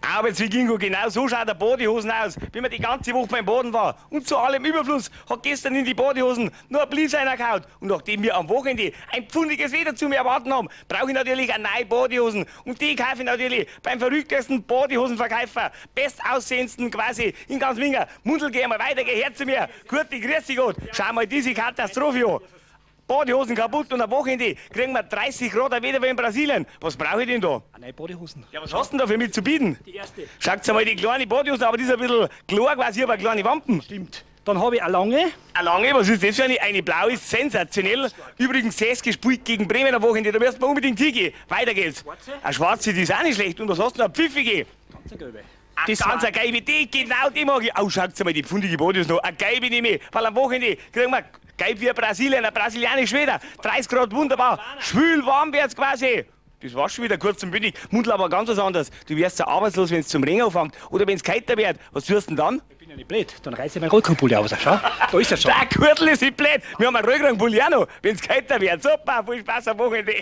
Arbeitsvikingo, genau so schaut der Badehosen aus, wie man die ganze Woche beim Baden war. Und zu allem Überfluss hat gestern in die Badehosen nur ein Blitz reingehauen. Und nachdem wir am Wochenende ein pfundiges Wetter zu mir erwarten haben, brauche ich natürlich eine neue Badehosen. Und die kaufe ich natürlich beim verrücktesten Badehosenverkäufer, bestaussehendsten quasi in ganz Minga. Mundl, geh mal weiter, geh her zu mir. Kurti, grüß dich Gott. Schau mal diese Katastrophe an. Badehosen kaputt und am Wochenende kriegen wir 30 Grad Wetter wie in Brasilien. Was brauche ich denn da? Eine neue Badehosen. Ja, was hast du denn da für mich zu bieten? Die erste. Schaut mal die kleine Badehose, aber die ist ein bisschen klar quasi, aber kleine Wampen. Stimmt. Dann habe ich eine lange. Eine lange, was ist das für eine? Eine blaue ist sensationell. Übrigens, Sess gespielt gegen Bremen am Wochenende, da wirst du unbedingt hingehen. Weiter geht's. Schwarze. Eine schwarze, die ist auch nicht schlecht. Und was hast du noch? Eine pfiffige. Ganz eine gelbe. Das ganz eine gelbe, die, genau die mag ich. Oh, schaut mal, die pfundige Badehose noch. Eine gelbe nehme ich, weil am Wochenende kriegen wir gelb wie Brasilien, ein brasilianisch Wetter. 30 Grad, wunderbar. Schwül warm wird's quasi. Das war's schon wieder kurz und bündig. Mundl aber ganz was anderes. Du wirst ja arbeitslos, wenn's zum Regen anfängt oder wenn's kälter wird. Was tust du denn dann? Ich bin ja nicht blöd. Dann reiße ich meinen Rollkragenpulli aus. Schau, da ist er schon. Der Gürtel ist nicht blöd. Wir haben einen Rollkragenpulli auch noch, wenn's kälter wird. Super, viel Spaß am Wochenende.